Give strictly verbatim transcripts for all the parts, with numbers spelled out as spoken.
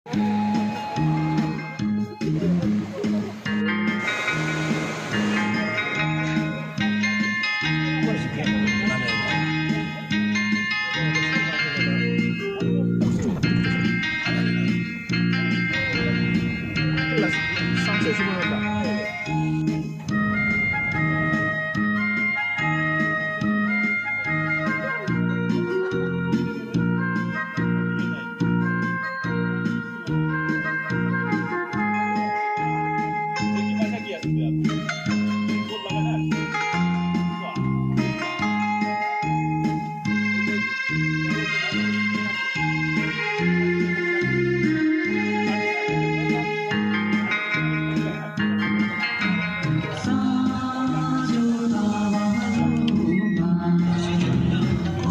ཁོ་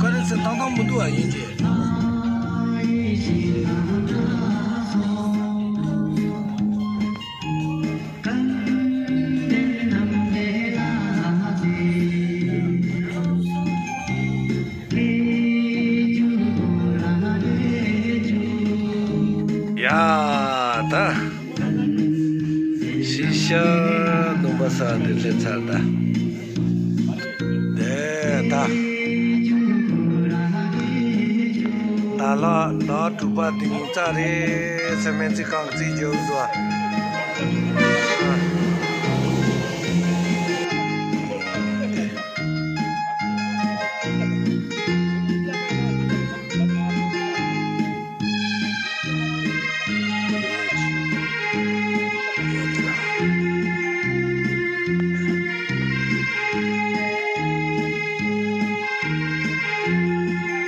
ག་རེ་ཟེར་ཏང་ཏང་མི་འདུག་ཨ་ཡིན་གྱི། ཡ་ད། ཤི་ཤ་ལུང་པ་ས་དེ་སླེབས་ཚར་ད། དེ་ད། ད་ལ་ད་དྲུག་པ་དེ་ཉིན་རྩ་རེད་ཟེར་སྨན་རྩིས་ཁང་གི་རྩིས་རྒྱག་འདུག་ཨ།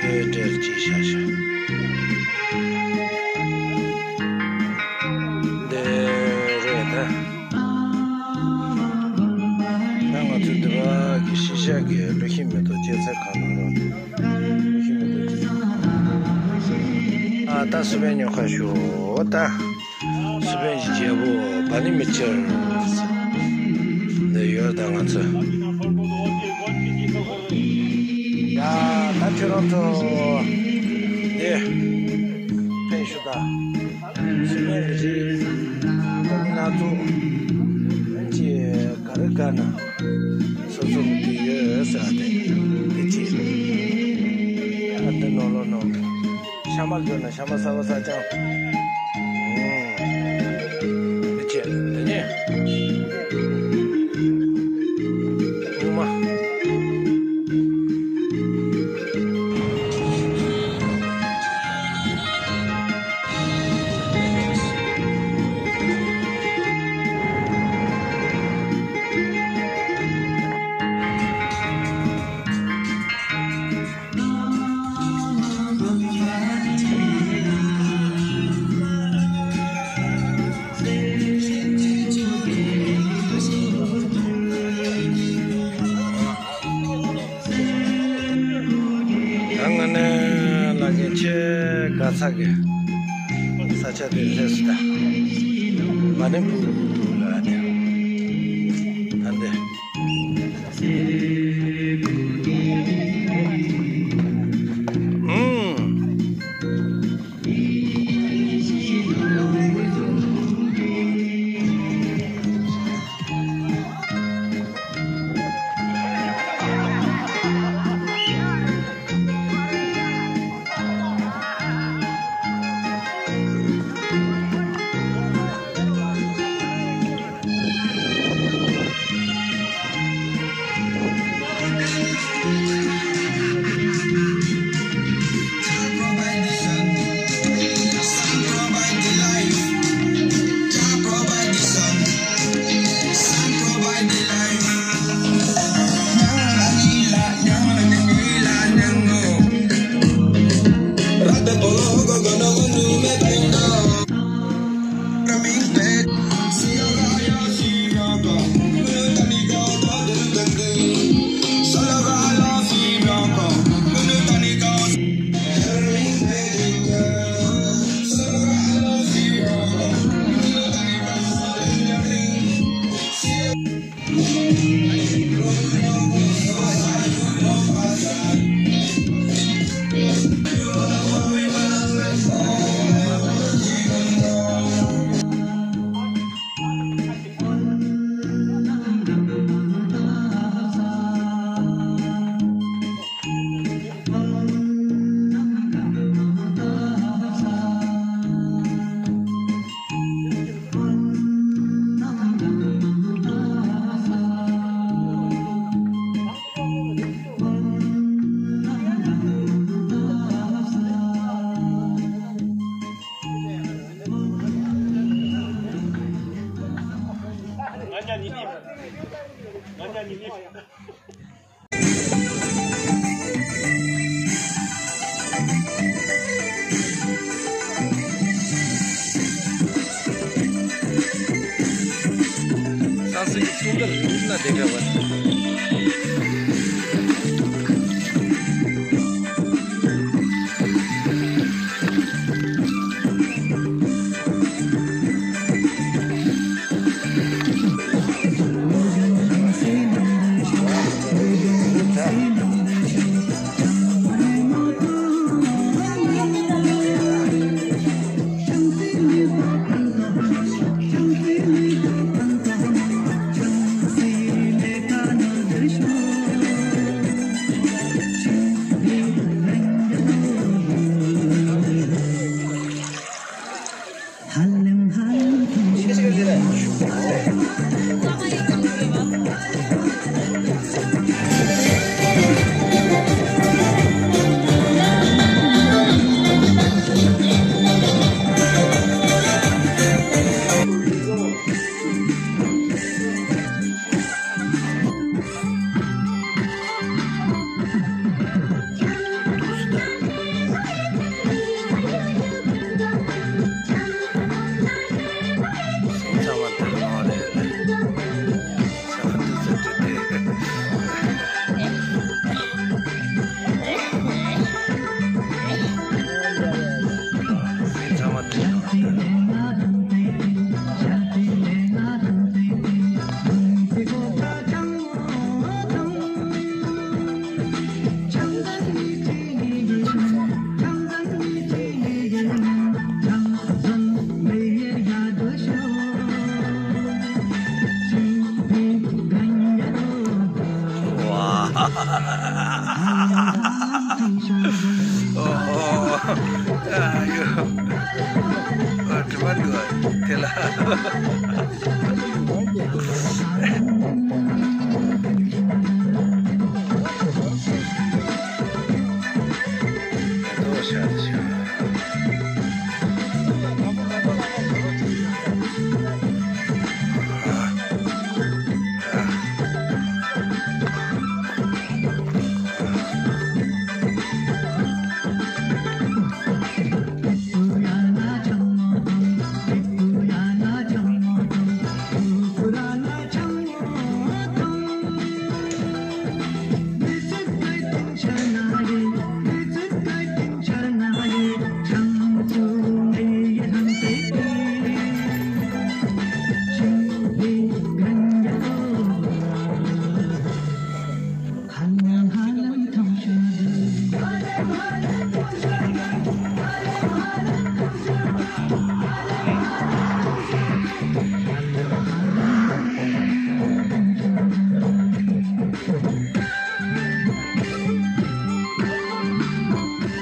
དེ་འདྲ་ཅིག་བྱ་ཤག་འདི་རེད་ད། ད་ང་ཚོ་འདི་བ་གི་ཤི་ཤ་གི་ལུས་ཤིང་མེ་ཏོག་སྐྱེ་ཚར་གང་ན་རོ། ལུས་ཤིང་མེ་ཏོག་སྐྱེ་ཚར། ཨ་ད་སུ་བན་ཉོ་ཁ་ཞུ་ད། སུ་བན་གྱི་རྒྱལ་པོ་བ་ནི་མི་ཆེར། འདི་ཡོད་ད་ང་ཚོ། ཡ་ད་ཁྱོད་རང་ཚོ། འདི། ཕན་ཞུ་ད། སུ་བན་རེད། སྣ་ཚོགས། ཅེས་ག་རེ་དགའ་ན། སོ་སོ་གི་དེ་ཡོད་ཟེར་བ་དེ། དེ་ཅི། ཨ་དེ་ནོར་ལོ་ནོར། ཤ་མར་འཇོག་ན་ཤ་མར་གསར་པ་གསར་རྐྱང་། ཨུམ། དེ་ཅི། དེ་ནས། ངོ་མ། ད་ང་ནི་ལ་གི་ཆེ་ག་ས་གི་ས་ཆ་དེ་སླེབས་སོང་ད། མ་ཎི་པུར་ལ་དེ་ད་འདི། ཨུམ། སང་སི་གི་ཚོང་འདུ་རིང་ན་བསྡད་པ་བ།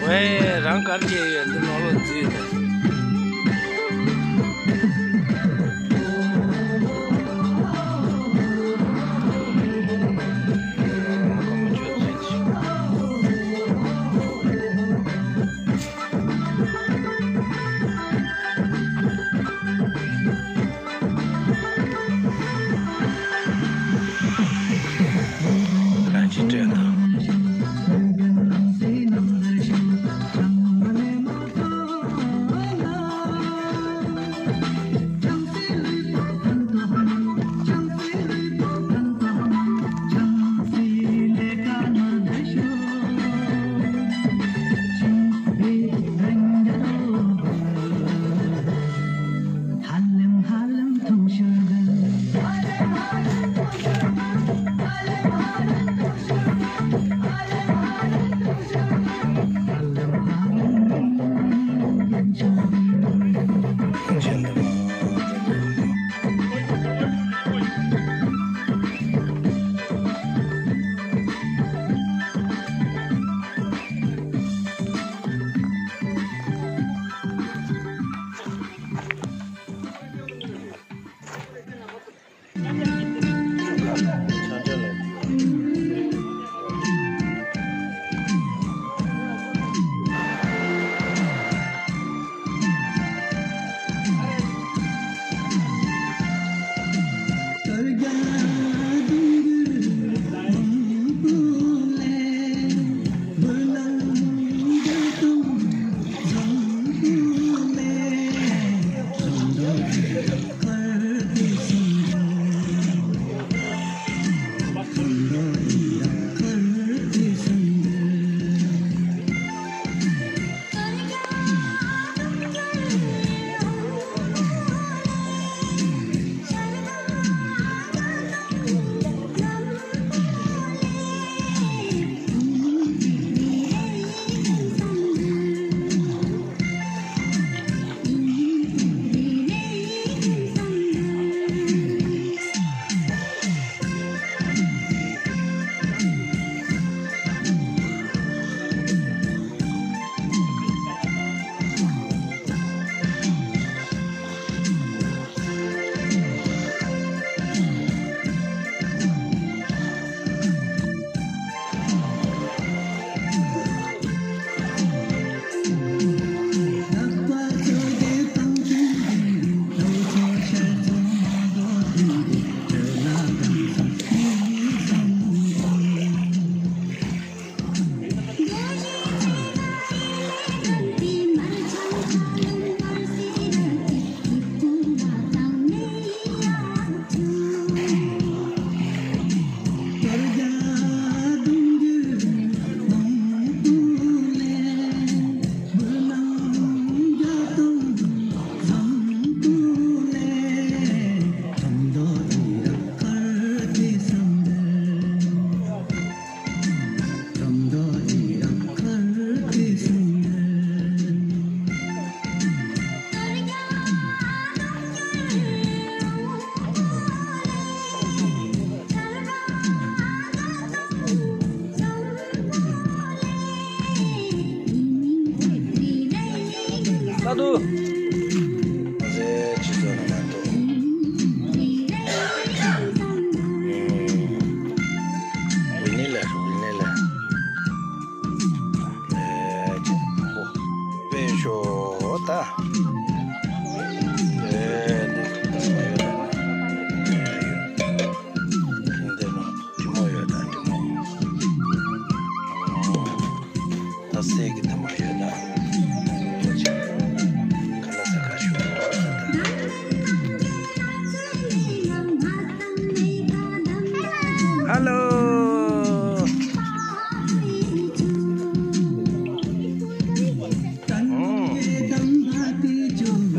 ཝེ། རང་གར་སྐྱེས་ཡོད་འདི་ནོར་ལོ་རྫིས་ནས།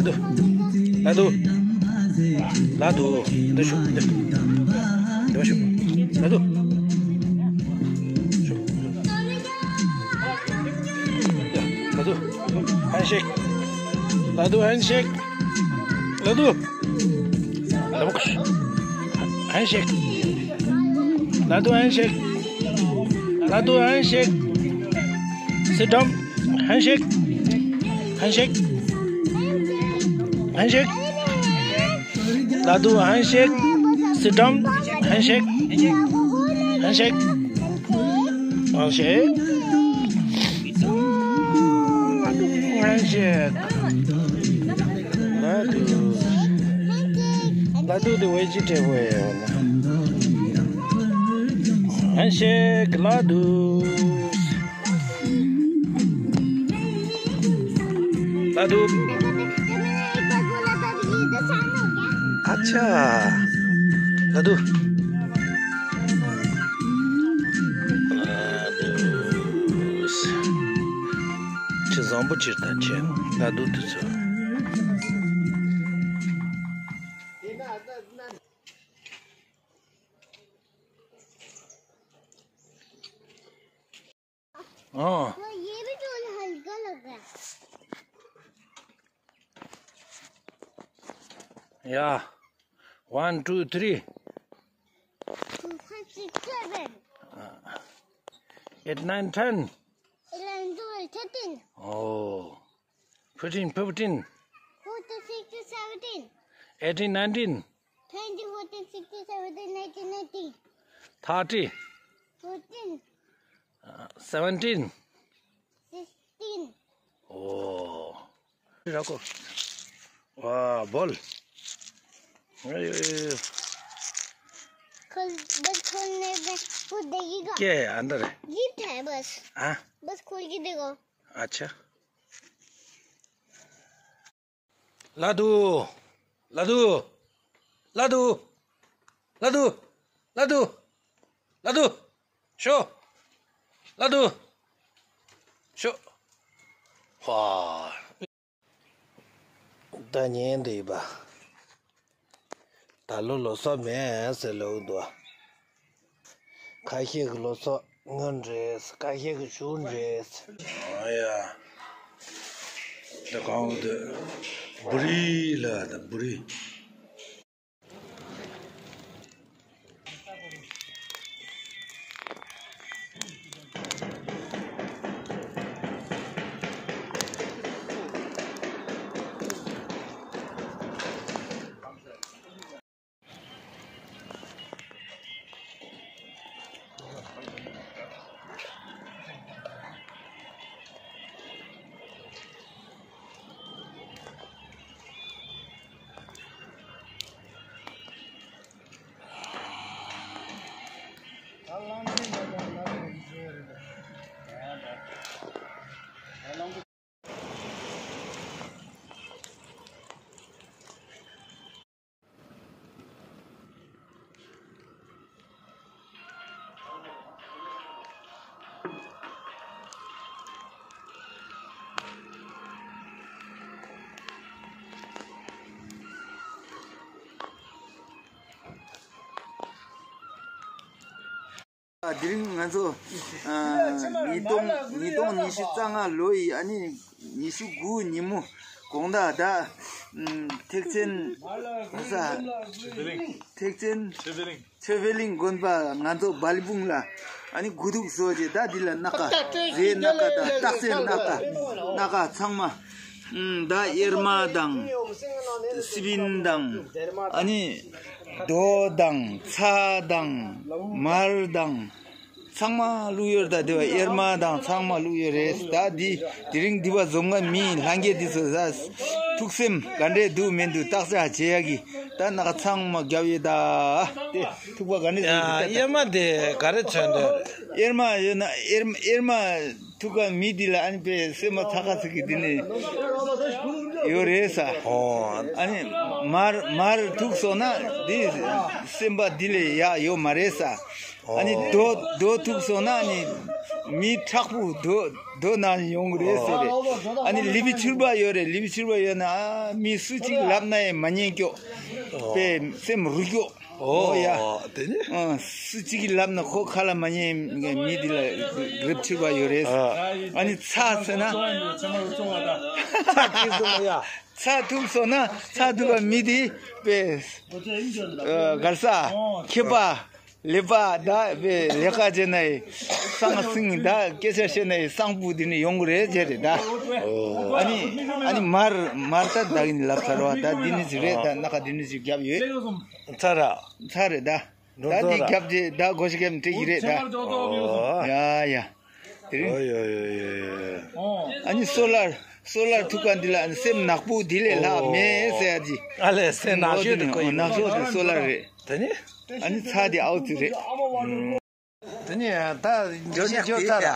ལ་དུ། ལ་དུ། འདི་ཤོག་འདི། འདི་ཤོག་ལ་དུ། ལ་དུ། ཧན་ཤེག་ལ་དུ། ཧན་ཤེག་ལ་དུ། ཧན་ཤེག་ལ་དུ། ཧན་ཤེག་ལ་དུ། ཧན་ཤེག Sit down. Handshake. Handshake. Handshake. Ladu handshake. Sit down. Handshake. Handshake. Handshake. Handshake. Ladu. Ladu the vegetable. Handshake. Ladu. Ladu. अच्छा। Ladu. ཁྱེད་བཟང་པོ་ཅིག་དང་ཁྱེད་ལ་དུ་དུ་ཚོ། हाँ। तो ये भी टूल हल्का लग रहा है। Yeah. One, two, three. Four, five, six, seven. Eight, nine, ten. Eleven, twelve, thirteen. Oh. Fourteen, fifteen. Fourteen, sixteen, seventeen. Eighteen, nineteen. Twenty, fourteen, sixteen, seventeen, eighteen, nineteen. Thirty. Fourteen. Uh, seventeen. Sixteen. Oh. Rako. Wow, ball. खोल, बस खोलने में वो देगी क्या? क्या है अंदर है? गिफ्ट है बस। हाँ? बस खोल के देखो। अच्छा। Ladu. Ladu. Ladu. Ladu. Ladu. Ladu. Sho. Ladu. Sho. Wow. ད་ཉན་འདི་པ། ད་ལོ་ལོ་སོ་མེད་ཟེར་ལོ་འདུག་ཁ་ཤས་ཀྱི་ལོ་སོ་སྔོན་རེད། ཁ་ཤས་ཀྱི་གཞུང་རེད། ཨ་ཡ། ད་གང་འདི་བུ་རི་ལ་ད་བུ་རི། དེ་རིང་ང་ཚོ་ཨ་ཉིས་སྟོང་ཉིས་སྟོང་ཉི་ཤུ་རྩ་ལྔ་ལོ་ཡི་ཨ་ནི་ཉི་ཤུ་དགུ་ཉིན་མོ་དགོང་དག་ད་ཨམ་ཐེག་ཆེན་ས་ཐེག་ཆེན་ཆོས་འཕེལ་གླིང་དགོན་པ་ང་ཚོ་སྦལ་སྦུང་ལ་ཨ་ནི་དགུ་ཐུག་བཟོ་རྗེས་ད་འདི་ལ་སྣ་ཁ་རེད། སྣ་ཁ་དང་སྟག་སེ་སྣ་ཁ་སྣ་ཁ་ཚང་མ་ཨམ་ད་གཡེར་མ་དང་སི་པིན་དང་ཨ་ནི་རྡོ་དང་ཚྭ་དང་མར་དང་། ཚང་མ་བླུགས་ཡོད། ད་དེ་བ་གཡེར་མ་དང་ཚང་མ་བླུགས་ཡོད་རེད། ད་འདི་དེ་རིང་འདི་བ་འཛོམས་མཁན་མི་ལྷན་རྒྱས་འདི་ཚོ་ད་ཐུགས་སེམས་ག་འདྲས་འདུག་མི་འདུག་བརྟག་དཔྱད་བྱེད་ཡག་གི་ད་ནག་ཚང་མ་རྒྱབ་ཡོད་ད། དེ་ཐུག་པ་ག་འདྲས་འདུག་ད་གཡེར་མ་དེ་ག་རེ་མཚོན་འདོད་རེད། གཡེར་མ་ཡོད་ན་གཡེར་གཡེར་མ་ཐུག་ག་མི་འདི་ལ་ཨ་ནི་པའི་སེམས་པ་ཚ་ཁ་ཚིག་གི་འདི་ནས་ཡོད་རེད་ས། ཨོ། ཨ་ནི་མར་མར་ཐུག་སོང་ན་འདི་སེམས་པ་འདི་ལས་ཡག་ཡོད་མ་རེད་ས། ཨ་ནི་རྡོ་རྡོ་ཐུག་སོང་ན་ཨ་ནི་ མི་དྲག་པོ་རྡོ་རྡོ་ནང་ཡོང་གི་རེད་ཟེར་རེད། ཨ་ནི་ལི་བི་ཕྱུར་པ་ཡོད་རེད། ལི་བི་ཕྱུར་པ་ཡོད་ན་ཨ་མི་སུ་གཅིག་ལབ་ན་ཡང་མ་ཉན་སྐྱོ། པའི་སེམས་རུ་སྐྱོ། ཨོ་ཡ། ཨོ་དེ་ནི། ཨ་སུ་གཅིག་གིས་ལབ་ན་ཁོ་ཁ་ལ་མ་ཉན་མི་དེ་ལ་རིབ་ཕྱུར་པ་ཡོད་རེད། ཨ་ནི་ཚ་ཟེར་ན། ཚ་ཐིག་སོང་ཡ། ཚ་ཐུབ་སོང་ན་ཚ་ཐུབ་པ་མི་དེ་པའི་གར་ས་ཁྱི་པ། ལེགས་པ་ད་བའི་ལས་ཀ་བྱས་ནས་སང་སིང་ད་སྐད་ཆ་བཤད་ནས་སང་ཕོད་དེ་ནས་ཡོང་གི་རེད་ཟེར་རེད་ད། ཨ་ནི་ཨ་ནི་མར་མར་ད་ད་གིན་ལབ་ཚར་བ་ད་འདི་ནི་ཅིག་རེད། ད་སྣ་ཁ་འདི་ནི་ཅིག་བརྒྱབ་ཡོད། ཚར་ར། ཚར་རེད་ད། ད་འདི་བརྒྱབ་རྗེས་ད་སྒོ་ཤི་ཀེམ་སྤྲད་ཀྱི་རེད་ད། ཡ་ཡ། དེ་རིང་། ཨ་ནི་སོ་ལར། སོ་ལར་ཐུག་ག་འདི་ལ་སེམས་ནག་པོ་འདི་ལས་ལྷག་མེད་ཟེར་ཡ་ཅི། ཨ་ལས་སེམས་ནག་ཤོས་དེ་ཁོ་ཡིན། ནག་ཤོས་དེ་སོ་ལར་རེད། དེ་ནི། ཨ་ནི་ཚ་དེ་ཨའུ་ཙི་རེད། དེ་ནི་ད་འགྱོད་བཤད་འགྱོད་ཚར་ར།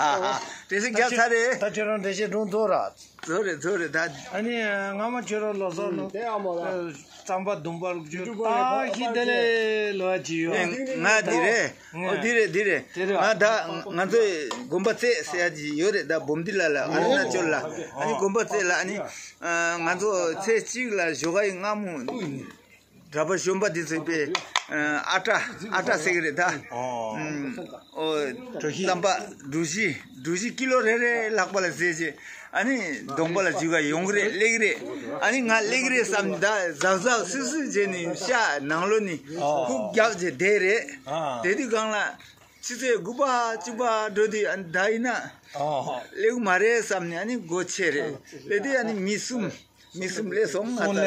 དེ་སེ་རྒྱབ་ཚར་རེད། ད་ཁྱོད་རང་འགྲེལ་བཤད་སྒྲུང་ཐོག་ར། ཚོ་རེད་ཚོ་རེད་ད། ཨ་ནི་སྔ་མ་ཁྱོད་རང་ལོ་སོ་ནོ། རྩམ་པ་བརྡུང་པར་ཁྱོད་ད་ཤི་དེ་ལས་ལོ་ཅི་ཡོད། ང་འདི་རེད། ཨོ་འདི་རེད་འདི་རེད། དེ་རེད། ང་ད་ང་ཚོའི་དགོན་པ་རྩེ་ཟེར་ཡ་ཅི་ཡོད་རེད་ད། འབུམ་ཏི་ལ་ལ་ཨ་རུ་ན་ཅོལ་ལ་ཨ་ནི་དགོན་པ་རྩེ་ལ་ཨ་ནི་ང་ཚོ་ཚེ་གཅིག་ལ་ཞོགས་ཀ་ཡི་སྔ་མོ། གྲྭ་པ་གཞོན་པ་འདི་ཚོས་པའི་ཨ་ཏྲ་ཨ་ཏྲ་ཟེར་གི་རེད་ད། ཨོ་རྩམ་པ་གྲུ་བཞི་གྲུ་བཞི་ཀི་ལོ་རེ་རེ་ལག་པ་ལ་བཟས་རྗེས་ཨ་ནི་གདོང་པ་ལ་འཇུ་ག་ཡོང་གི་རེད། སླེགས་རེད། ཨ་ནི་ང་སླེགས་རེད་བསམ་ནས་ད་ཟག་ཟག་སུད་སུད་བྱས་ནས་ཤ་ནང་ལོགས་ནས་ཁུག་རྒྱག་བྱས་བསྡད་རེད། དེ་དུས་སྒང་ལ་ཆུ་ཚོད་དགུ་པ་བཅུ་པ་འགྲོ་དུས་ཨ་ནི་ད་ཡིན་ན་སླེགས་མ་རེད་བསམ་ནས་ཨ་ནི་སྒོ་ཕྱེ་རེད། སླེབས་དུས་ཨ་ནི་མི་གསུམ། མི་གསུམ་སླེབས་སོང་ང་ཚོ་ལ།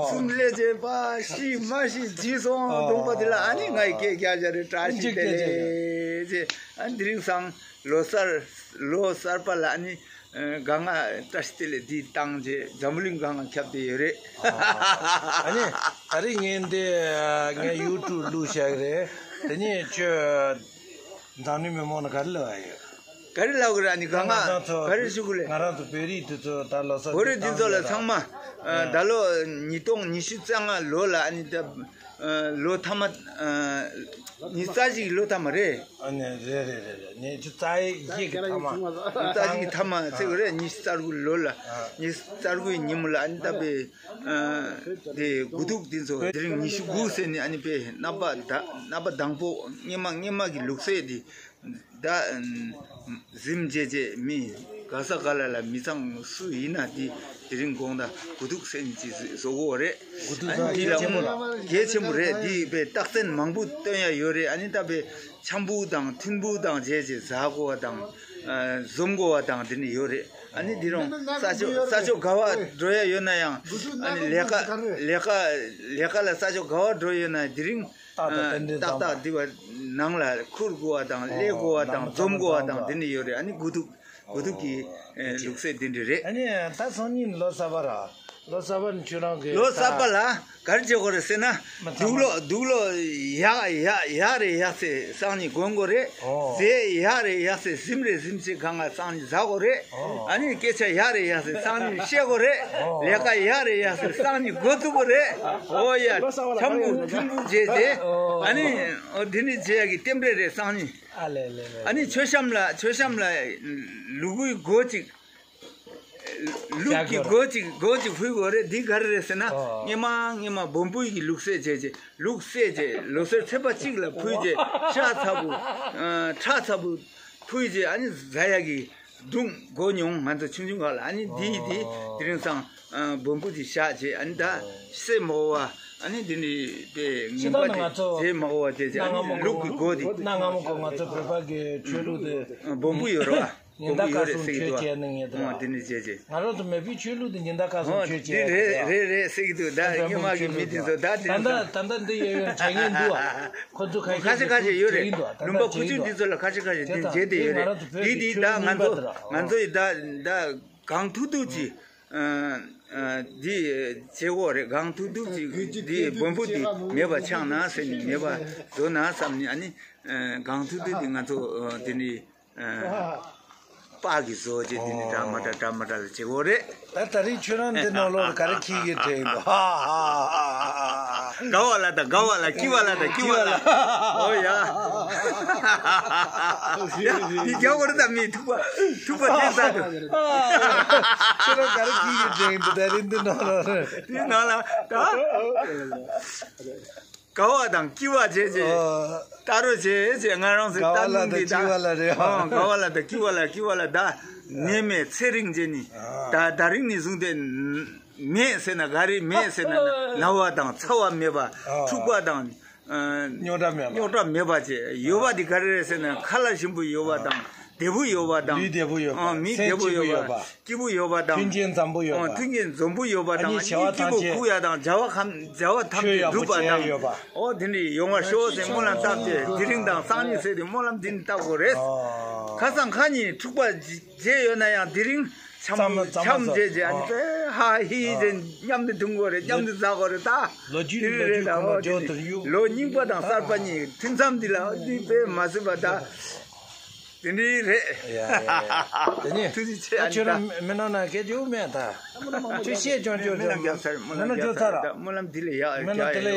གསུམ་སླེབས་རྗེས་པ་ཤི་མ་ཤི་བྱས་སོང་། གདོང་པ་དེ་ལ་ཨ་ནི་ང་ཡི་སྐད་རྒྱག་བྱ་རེད། བཀྲ་ཤིས་བདེ་ལེགས་ཅེས། ཨ་འདི་རིང་སང་ལོ་གསར་ལོ་གསར་པ་ལ་ཨ་ནི་གང་ང་བཀྲ་ཤིས་བདེ་ལེགས་འདི་བཏང་རྗེས་འཛམ་བུ་གླིང་གང་ང་ཁྱབ་བསྡད་ཡོད་རེད། ཨ་ནི་ད་རེས་ངས་འདི་ངས་ཡུ་ཊུབ་བླུགས་བཞག་གི་རེད། དེ་ནས་ཁྱོད། འཛམ་གླིང་མི་མང་ལ་ག་རེ་ལབ་ཡ་ཡོད། ག་རེ་ལབ་དགོས་རེད། ཨ་ནི་གང་ང་ང་རང་ཚོ་ག་རེ་ཞུ་དགོས་རེད། ང་རང་ཚོ་བོད་རིགས་འདི་ཚོ་ད་ལོ་གསར་བོད་རིགས་འདི་ཚོ་ལ་ཚང་མ་ཨ་ད་ལོ་ཉིས་སྟོང་ཉི་ཤུ་རྩ་ལྔ་ལོ་ལ་ཨ་ནི་ད་ཨ་ལོ་ཐ་མ་ཨ་ཉི་ཤུ་རྩ་གཅིག་ལོ་ཐ་མ་རེད། ཨ་ནི་རེད་རེད་རེད་རེད། ཉི་ཤུ་རྩ་གཅིག་གི་ཐ་མ། རྩ་གཅིག་གི་ཐ་མ་ཟེར་དགོས་རེད། ཉི་ཤུ་རྩ་དགུ་ལོ་ལ་ཉི་ཤུ་རྩ་དགུའི་ཉིན་མོ་ལ་ཨ་ནི་ད་དཔེ། ཨ་དེ་དགུ་ཐུག་འདི་ཚོ་དེ་རིང་ཉི་ཤུ་དགུ་ཟེར་ནས་ཨ་ནི་དཔེ་རྣམ་པ་ད་རྣམ་པ་དང་པོ་སྔོན་མ་སྔོན་མ་གི་ལུགས་སྲོལ་འདི་ད་གཟིམ་བྱས་བྱས་མི་ག་ས་ག་ལ་ལ་མི་ཚང་སུ་ཡིན་ན་འདི་དེ་རིང་དགོང་དག་དགུ་ཐུག་ཟེར་ནས་ཅིག་བཟོ་གོ་རེད། ཨ་ནི་འདི་ལ་གལ་ཆེན་པོ་རེད། འདི་དཔེ་རྟགས་མཚན་མང་པོ་སྟོན་ཡ་ཡོད་རེད། ཨ་ནི་ད་དཔེ། འཆམ་པོ་དང་ཐུན་པོ་དང་བྱས་བྱས་ཟ་དགོས་པ་དང་། ཨ་འཛོམས་དགོས་པ་དང་དེ་ནི་ཡོད་རེད། ཨ་ནི་འདི་རུང་ས་ཕྱོགས་ས་ཕྱོགས་ག་བ་འགྲོ་ཡ་ཡོད་ན་ཡང་། ཨ་ནི་ལས་ཀ་ལས་ཀ་ལས་ཀ་ལ་ས་ཕྱོགས་ག་བ་འགྲོ་ཡོད་ན་དེ་རིང་ཏག་ཏག་ཏན་ཏན་ཏག་ཏག་འདི་བ་ནང་ལ་ཁུར་དགོས་པ་དང་སླེབས་དགོས་པ་དང་འཛོམས་དགོས་པ་དང་དེ་ནི་ཡོད་རེད། ཨ་ནི་དགུ་ཐུག་དགུ་ཐུག་གི་ཨེ་ལུགས་སྲོལ་འདི་འདྲ་རེད། ཨ་ནི་ད་སང་ཉིན་ལོ་གསར་པ་ར། ལོ་གསར་པ་ནི་ཁྱོད་རང་གི་ལོ་གསར་པ་ལ་ག་རེ་བྱེད་དགོས་རེད་ཟེར་ན། མི་ཚང་མ་དུག་ལོག་དུག་ལོག་ཡག་ཡག་ཡག་རེད་ཡག་ཟེར་སང་ཉིན་གོན་དགོས་རེད། ཨོ། ཟས་ཡག་རེད་ཡག་ཟེར་ཟིམ་རེད་ཟིམ་ཟེར་གང་ག་སང་ཉིན་ཟ་དགོས་རེད། ཨོ། ཨ་ནི་སྐད་ཆ་ཡག་རེད་ཡག་ཟེར་སང་ཉིན་བཤད་དགོས་རེད། ཨོ། ལས་ཀ་ཡག་རེད་ཡག་ཟེར་སང་ཉིན་འགོ་བཙུགས་དགོས་རེད། ཨོ་ཡ། ལོ་གསར་པ་ལ་འཆམ་ག་རེ་པོ་ཡོད་ན་ཐུན་པོ་བྱས་ཏེ། ཨོ། ཨ་ནི་ཨོ་དེ་ནི་བྱེད་ཡག་གི་རྟེན་འབྲེལ་རེད་སང་ཉིན། ཨ་ལེ་ལེ་ལེ། ཨ་ནི་མཆོད་བཤམས་ལ་མཆོད་བཤམས་ལ་ལུ་གུའི་སྒོ་གཅིག་ལུག་གི་སྒོ་གཅིག་སྒོ་གཅིག་ཕུལ་དགོས་རེད། འདི་ག་རེ་རེད་ཟེར་ན། ཨོ། སྔོན་མ་སྔོན་མ་བོན་པོའི་གི་ལུགས་སྲོལ་བྱས་རྗེས་ལུག་བསད་རྗེས་ལོ་གསར་ཚེས་པ་གཅིག་ལ་ཕུལ་རྗེས་ཤ་ཚ་པོ་ཨ་ཁྲག་ཚ་པོ་ཕུལ་རྗེས་ཨ་ནི་ཟ་ཡ་གི་སྒྲུང་གོ་མྱོང་ང་ཚོ་ཆུང་ཆུང་སྒང་ལ། ཨ་ནི་འདི་ཡི་འདི་ཨོ་དེ་རིང་སང་ཨ་བོན་པོ་དེ་བཞག་རྗེས་ཨ་ནི་ད་སྲས་མོ་བ་ཨ་ནི་འདི་ནི་པའི་ངན་པ་དེ་རྗེས་མ་བ་དེ་རྗེས་ཨ་ནི་ལུག་གི་སྒོ་དེ། གནའ་སྔ་མོ་གོ་ང་ཚོ་བོད་པ་གི་ཆོས་ལུགས་དེ་བོན་པོ་ཡོད་རེད་བ། ཉིན་ལྟར་དགོན་པ་ཡོད་རེད་ཟེར་གྱི་འདུག་ཨ། ཨོ་དེ་ནི་བྱས་རྗེས། ང་རང་ཚོ་མེས་པོའི་ཆོས་ལུགས་དེ་ཉིན་ལྟར་ཁ་སང་ཨོ་ཆོས་དེ་བྱེད་རེད་ཡ། རེད་རེད་ཟེར་གྱི་འདུག་ད་ཉི་མ་གི་མི་དེ་ཚོ་ད་དེ་ད་ནི་ད་ད་ད་ད་འདི་ཡོད་ཡོད་བྱེད་མཁན་འདུག་ཨ། ཁོ་ཚོ་ཁ་ཁ་ཤས་ཤས་ཁ་ཤས་ཡོད་རེད། བྱེད་ཀྱི་འདུག་ཨ། ད་ལུང་པ་ཁུ་ཆུ་འདི་ཚོ་ལ་ཁ་ཤས་ཁ་ཤས་དེ་བྱེད་བསྡད་ཡོད་རེད། དེ་དེ་ད་ང་ཚོ་ང་ཚོ་ཡི་ད་ད་གང་ཐུབ་ཐུབ་ཀྱིས་ཨ་ཨ་འདི་བྱེད་དགོས་རེད། གང་ཐུབ་ཐུབ་ཀྱིས་འདི་བོན་པོ་འདི་མེད་པ་ཆགས་ན་ཟེར་ནས་མེད་པ་བཟོ་ན་བསམ་ནས་ཨ་ནི་གང་ཐུབ་ཐུབ་ཀྱིས་ང་ཚོ་དེ་ནི། པགས་ཀྱི་བཟོ་བྱེད་དེ་ནི་འདྲ་མ་འདྲ་འདྲ་མ་འདྲ་ལ་བྱེད་དགོས་རེད། ད་ད་རིང་ཁྱོད་རང་འདི་ནང་ལོགས་ལ་ག་རེ་འཁྱེར་གྱི་བྲོས་ཡིན་པ། ཧ་ཧ་ཧ་ཧ། དགའ་བ་ལ་དང་དགའ་བ་ལ་སྐྱིད་པ་ལ་དང་སྐྱིད་པ་ལ། ཨོ་ཡ། ཡ་འདི་རྒྱ་གར་དང་མི་ཐུག་པ་ཐུག་པ་ཐེབས་ས་དང་། ཁྱོད་རང་ག་རེ་སྐྱིད་ཀྱི་དྲན་འདུག་ད་རིང་འདི་ནང་ལ། འདི་ནང་ལ་ད། དགའ་བ་དང་སྐྱིད་པ་བྱེད་ཅེས། ཨོ། ལྟ་རོགས་བྱེད་ཅེས་ང་རང་ཚོའི་ལྟ་ལུགས་འདི་ད། དགའ་བ་ལ་དང་སྐྱིད་པ་ལ་སྐྱིད་པ་ལ་ད་ནད་མེད་ཚེ་རིང་བྱེད་ནི། ད་ད་རིང་ནས་བཟུང་སྟེ། མེད་ཟེར་ན་ག་རེ་མེད་ཟེར་ན་ན་བ་དང་ཚ་བ་མེད་པ། འཁྲུག་པ་དང་། རྙོག་དྲ་མེད་པ། རྙོག་དྲ་མེད་པ་བྱས་ཡོད་པ་དེ་ག་རེ་རེད་ཟེར་ན་ཁ་ལག་ཞིམ་པོ་ཡོད་པ་དང་བདེ་པོ་ཡོད་པ་དང་། ལུས་བདེ་པོ་ཡོད་པ། མི་བདེ་པོ་ཡོད་པ། སྐྱིད་པོ་ཡོད་པ་དང་། མཐུན་རྐྱེན་འཛོམས་པོ་ཡོད་པ། མཐུན་རྐྱེན་འཛོམས་པོ་ཡོད་པ་དང་། སྐྱིད་པོ་ཁུག་ཡ་དང་བྱ་བ་ཁམས་བྱ་བ་ཐམས་ཅད་འགྲུབ་པ་དང་། ཨོ་དེ་འདྲ་ཡོང་བར་ཤོག་ཟེར་སྨོན་ལམ་བཏབ་སྟེ་དེ་རིང་དང་སང་ཉིན་ཟེར་ཏེ་སྨོན་ལམ་དེ་འདྲ་བཏབ་དགོས་རེད། ཁ་སང་ཁ་ཉིན་འཁྲུག་པ་བྱས་ཡོད་ན་ཡང་དེ་རིང་འཆམ་འཆམ་བྱས་བྱས་ཨ་ནི་ཧ་ཧི་ཧི་བྱས་མཉམ་དུ་འཐུང་དགོས་རེད། མཉམ་དུ་ཟ་དགོས་རེད་ད། ལོ་རྒྱུས་ནི་ལོ་རྒྱུས་ཁོ་མ་འཇོག་ཐུབ་ཡུ། ལོ་རྙིང་པ་དང་གསར་པ་གཉིས་མཐུན་མཚམས་འདི་ལ་འདི་དཔེ་མ་སྲིད་པ་ད། དེ་འདྲའི་རེད། ཡ་ཡ་ཡ། དེ་ནི་ཐུགས་རྗེ་ཆེ། ཨ་ཁྱོད་རང་མི་ནང་ན་སྐད་ཆ་མེད་ད། ཁྱོད་བཤད་ཅོང་ཅོང་ཅོང་། སྨོན་ལམ་རྒྱབ་ཚར། སྨོན་ལམ་རྒྱབ་ཚར་ར། སྨོན་ལམ་འདི་ལས་ཡག་རྒྱག་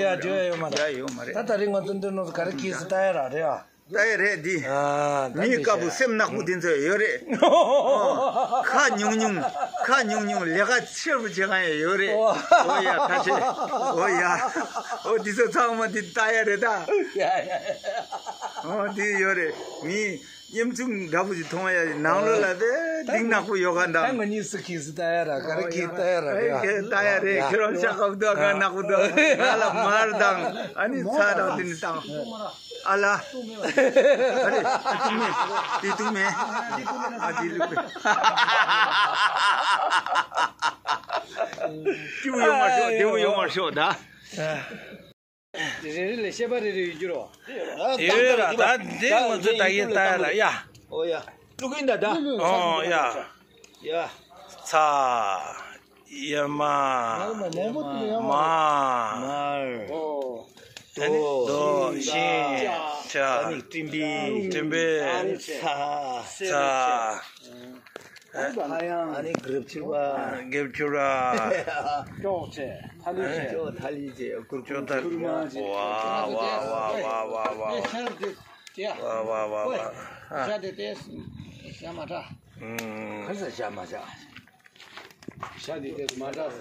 ཡ་ཡོད་མ་རེད། ད་ད་རིང་ང་ཚོ་འདི་ནང་ག་རེ་གིས་སུ་ལྟ་ཡ་ར་རེད་བ། ལྟ་ཡ་རེད་འདི། ཨ་ད་མི་འདི་དཀར་པོ་ཤེས། སེམས་ནག་པོ་འདི་ཚོ་ཡོད་རེད། ཨོ། ཁ་ཉུང་ཉུང་། ཁ་ཉུང་ཉུང་ལས་ཀ་ཆེར་པོ་བྱེད་མཁན་ཡང་ཡོད་རེད། ཨོ། ཨོ་ཡ་ཁ་ཤས། ཨོ་ཡ། ཨོ་འདི་ཚོ་ཚང་མ་འདི་ལྟ་ཡ་རེད་ད། ཡ་ཡ་ཡ། ཨོ་འདི་ཡོད་རེད། མི་སྙེམ་ཆུང་འདྲ་པོ་ཞིག་མཐོང་ཡ་ནང་ལོགས་ལ་དེ་གླིང་ནག་པོ་ཡོད་ག་འདྲ། ད་ང་གཉིས་སུ་གིས་སུ་ལྟ་ཡ་ར་ག་རེ་གིས་ལྟ་ཡ་ར་རེད། ལྟ་ཡ་རེད། ཁྱེད་རང་ཤ་ཁབ་ཏུ་ཨ་ཁ་ནག་པོ་འདུག་ང་ལ་མར་དང་ཨ་ནི་ཚྭ་དང་དེ་ནི་བཏང་། ཨ་ལ། ཨ་རེ། ཨ་ཏུ་མེ། ཏི་ཏུ་མེ། ཨ་ཏི་ལུ་མེ། སྐྱིད་པོ་ཡོང་བར་ཤོག་བདེ་པོ་ཡོང་བར་ཤོག་ད། རེ་རེ་ལ་བཤད་པ་རེ་རེ་ཡོད་རྒྱུ་རོ། ཡོད་ར་ད་འདི་ང་ཚོ་ད་ཡིན་ད་ཡ་ལ་ཡ། ཨོ་ཡ། ཀླུ་ཀིན་ད་ད། ཨོ་ཡ། ཡ། ཚ། ཡ་མ། མ། མ། མར། ཨོ། ཨ་ནི་རྡོ། རྡོ། ཤིང་། ལྕགས། ལྕགས། ཨ་ནི་སྤྲིན་པའི། སྤྲིན་པའི། ཨ་ནི་ཚ། ཚ། ཨ་ནི་གྲིབ་ཆུ་བ། གྲིབ་ཆུ་ར། ཅོག་ཆེ། ཐ་ལི་ཆེ། ཅོག་ཐ་ལི་ཆེ། གུར་ཅོག་ཐ་ལི། གུར་མ་ཆེ། ཝ་ཝ་ཝ་ཝ་ཝ་ཝ། ཨེ་ཤར་དེ། ཡ། ཝ་ཝ་ཝ་ཝ། ཤར་དེ་དེ། ཤ་མ་ཏྲ། ཨུམ། ག་ས་ཤ་མ་ཤ། ཤ་དེ་དེ་མ་ཏྲ།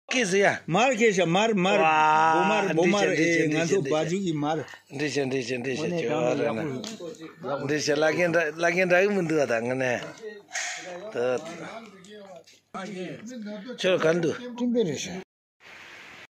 ཀི་ཟི་ཡ། མར་ཁེ་ཤ་མར་མར། ཝ། བོ་མར་བོ་མར། འགྲིག་ཅེ་ཨེ་ང་ཚོ་འགྲིག་ཅེ་བ་ཇུ་གི་མར། འགྲིག་ཅེ་འགྲིག་ཅེ་འགྲིག་ཅེ་ཇོ་ར་ན། འགྲིག་ཅེ་ལ་ཀེན་ད་ལ་ཀེན་ད་གི་མི་འདུག་ད་ང་ནས། ད། ཁྱོད་ག་འདུག་སྤྲིན་པའི་རེད་ཤག